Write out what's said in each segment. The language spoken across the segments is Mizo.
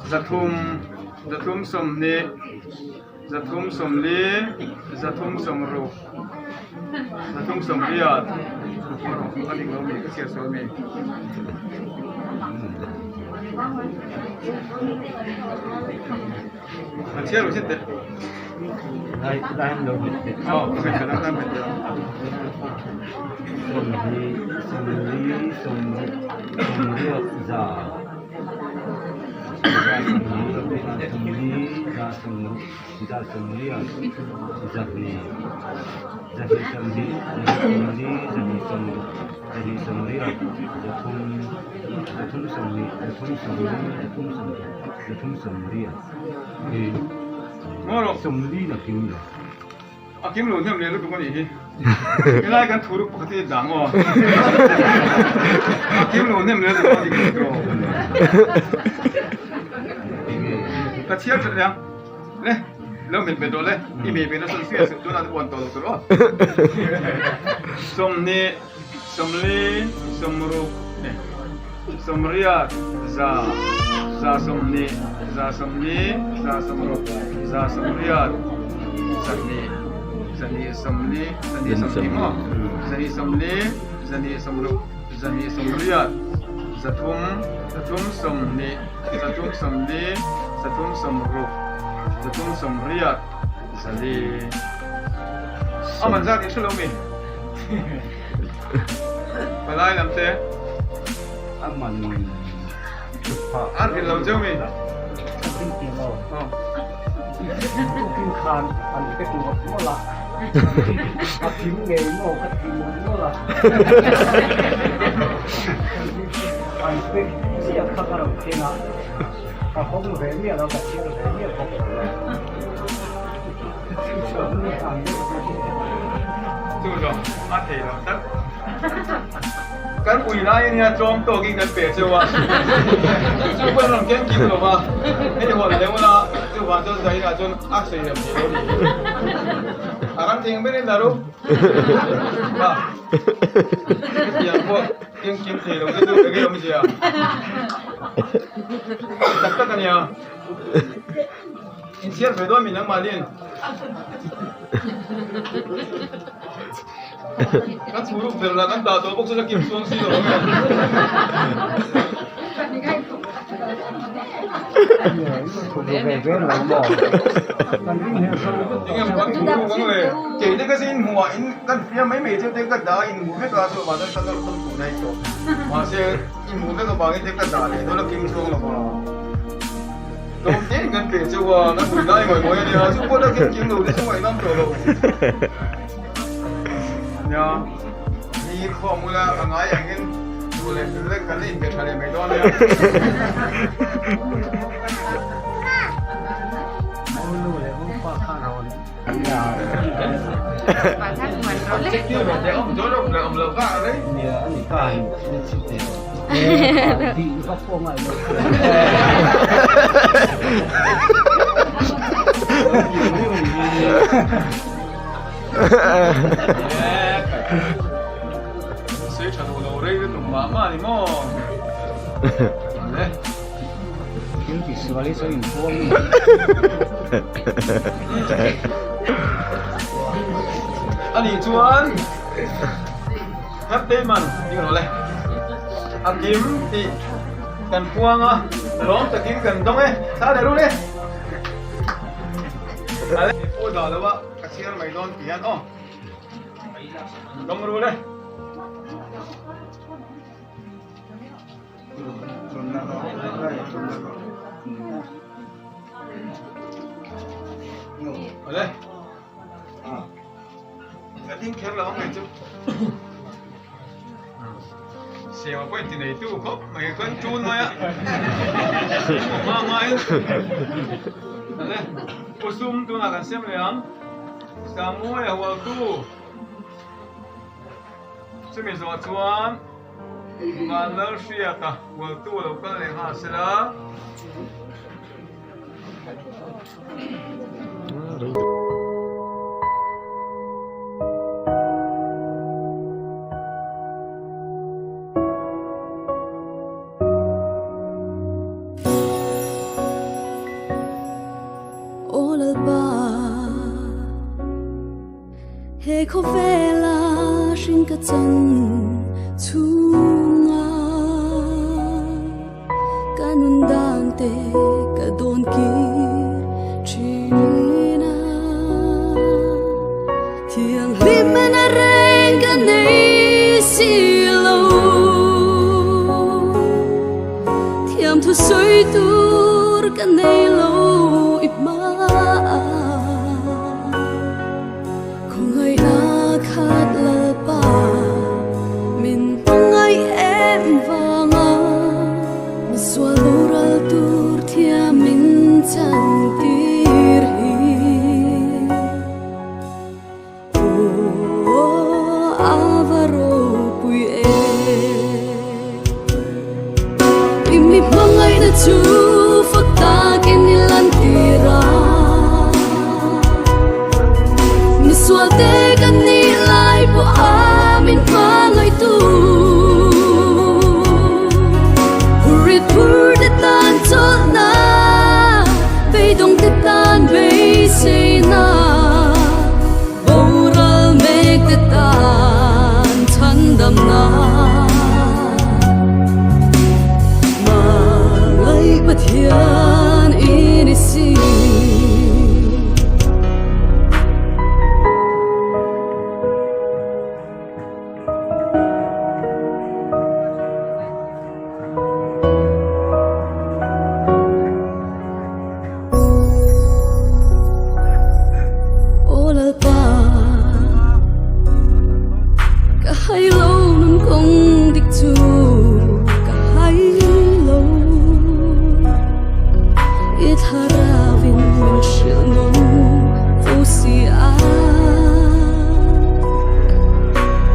Zathum, zathum 20, zathum 40, zathum 60, zathum 80, a dik lo mi ka chhiar sawi mi. A chhiar lo sin teh. Aw ka hmet khat a ka hmet teh ang. 20, 40, 40, 100. A kim lo hnem leh lutuk a nih hi. Helai kan thu ruk pakhat hi dang aw. A kim lo hnem leh lutuk a nih hi tiraw. Ka chhiar that leh ang. Le, lo hmet bet rawh le. I hmeh ve nasa suih a suh tunah te uan tawh lo tur aw. 20, 40, 60, 80, 100, 120, 140, 160, 180, 100, 140, 140 maw? 140, 160, 180, 300, 320, 340, 360, 380, 400. A man zat in hre lo mi? Palai lam te. A man An rin lo cheu mi? Tukin khan an pe ngawt ngawt a, a kim ngei maw ka ti ngawt ngawt a, an pe chiah kha ka rawn keng a, ka hawng ve miah lo, ka chhiar ve miah bawk lo. Chu zawng a thei lo tlat. Kan ui lai ania tlawm tawkin kan pe cheu a, chu pawh an rawn keng kim lo va, hei hawn leh ula chuvang chuan Zahira chuan a sawi rem thei lo ni. A ram theng ber in la ru. Ba, hetiang pawh keng kim thei lo te chu enge awmzia? Tak tak ania. Inchhiar ve dawn mi nangmah nen. Kan chhu ruk ber lah kan dah tawh bawk chu la kim chuang si lo ang e. Enge kan thu ruk ang le. Kei te ka zin hmuh ah in kan fiam mai mai cheu te ka dah a in hmuh vek a chu vah chuan ka nawr thawm tur daih tawh. Mahse in hmuh vek avangin te ka dah leh dawn a kim chuang lo va. Tlawm te kan pe cheu a, kan pui lai ngawih ngawih a nia, chu pawh la kim kim lo te chu ngaihnawm tawh lo. Nia, ni khawm ula ka ngai angin duh leh lek kan la inpe tha leh mai dawn nia. Ani chuan Hnapteiman tih rawh le. A kim tih kan puang a, lawm takin kan dawng e. Thla leh rul e. Ale pawh dah lo a, ka chhiar mai dawn ti hian aw. Dawng rul e. Ale. Ka ding kher lo ang mai chu. Sema pawh inti nei tu khawp mai kan ṭun mai a. Hma hmain. Ale. Usum tunah kan sem leh ang. Samuai a hual tu. Chumi zawh chuan Vanlalhriata hualtu a lo kal leh nghal sela. He khawvela hring ka chan chhunga ka nun dan te ka dawn kir thin a. Thianghlim na reng ka nei si lo. Thiam thu sawi tur ka nei lo i hma a. Khawngaihna khat Lalpa min hmangaih em vanga misual boral tur thiam min chantir hi. Aw ava ropui e. I mi hmangaihna chu fak takin i lantir a. Misual te kan nih lai pawh a min hmangaihtu. Hurit phur te tan chawlhna, beidawng te tan beiseina. Boral mek te tan chhandamna. Hmangaih Pathian i ni si. Aw Lalpa, ka hai lo nun kawng dik chu ka hai lo. I thlarauin min hrilh nun fo si a.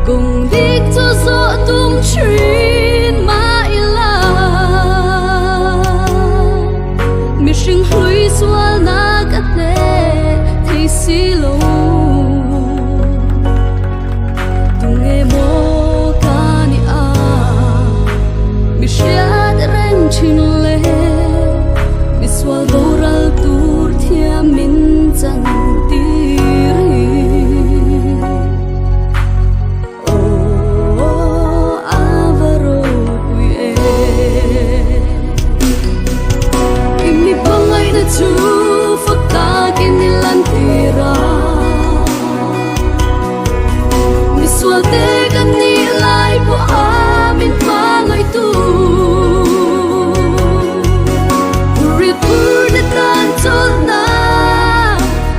Kawng dik chu zawh tum thin mah ila. Mihring hlui sualna ka hneh thei si lo. Tunge maw ka ni a, mi hriat reng thin le. Misual boral tur thiam min chan tir hi. Aw ava ropui e. I mi hmangaihna chu fak takin i lantir a. Misual te kan nih lai pawh a min hmangaihtu. Rit phur te tan chawlhna,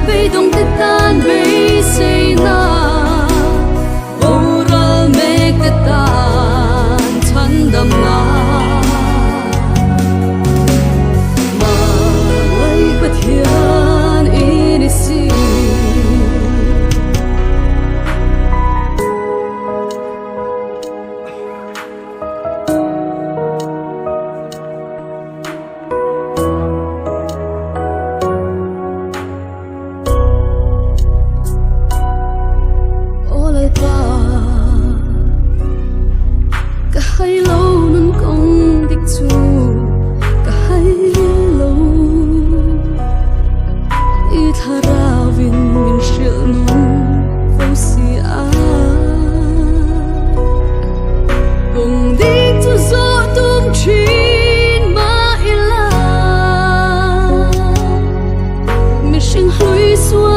beidawng te tan beiseina. Boral mek te tan chhandamna. Hmangaih Pathian i ni si. Aw Lalpa, ka hai lo nun kawng dik chu ka hai lo. I thlarauin min hrilh nun fo si a. Kawng dik chu zawh tum thin mah ila. Mihring hlui sual.